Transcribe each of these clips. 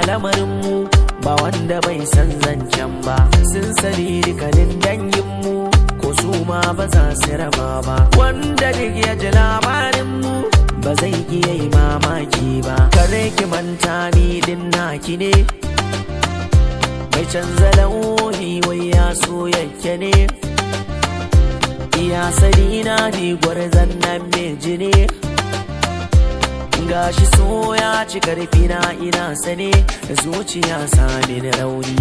Lamarinmu ba wanda bai san zancen ba. Sun sani dukkanin danginmu, ko su ma ba za su raba ba. Wanda duk ya ji labarinmu ba zai iya yi mamaki ba. Kare ki manta, ni din naki ne, mai canza launi wai ya so yake ne. Iya sani na, ni gwarzon nan mai jini. Gashi so ya ci karfi na, ina sane, zuciya sami na rauni.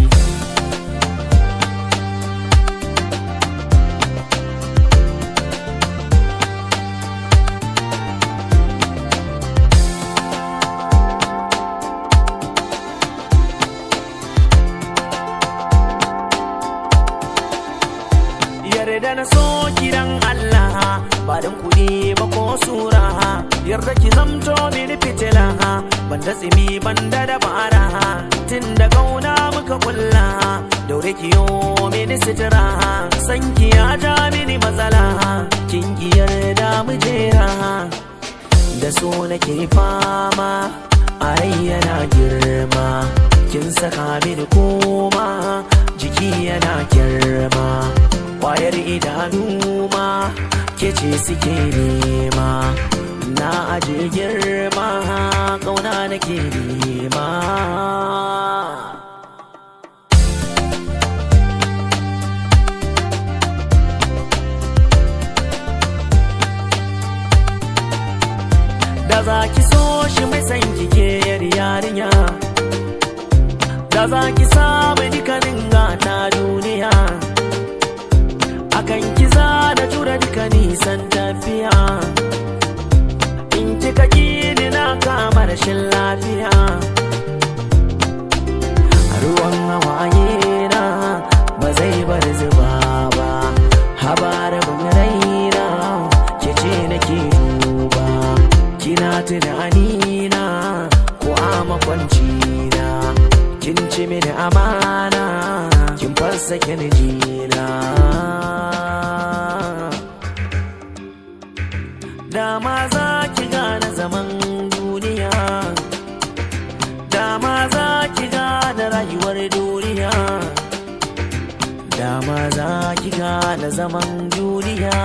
Yarda na so kiran Allah, ba dan kuɗi ba ko sura. Yarda ki zamto mini fitila, banda tsimi banda dabara. Tun da kauna muka kulla, daure ki yo mini sitira. San ki ya ja mini matsala, kin ki yarda mu jera. Da so nake fama, a rai yana girma. Kin saka mini koma, jiki yana girma. Kwayar idanu ma ke ce suke nema. Na aje girma, kauna nake nema. Da za ki so shi mai san kike yar yarinya, da za ki samu dukkanin gata duniya. Akan ki za da jura duka nisan tafiya. In kika ni na kama rashin lafiya. Ruwan hawaye na ba zai bar zuba ba. Haba rabin raina, ke ce nake duba. Kina tunani na ko a makwanci na, kin ci mini amana, kin fasa jina. Dama za ki gane zaman duniya, dama za ki gane rayuwar duniya, dama za ki gane zaman duniya.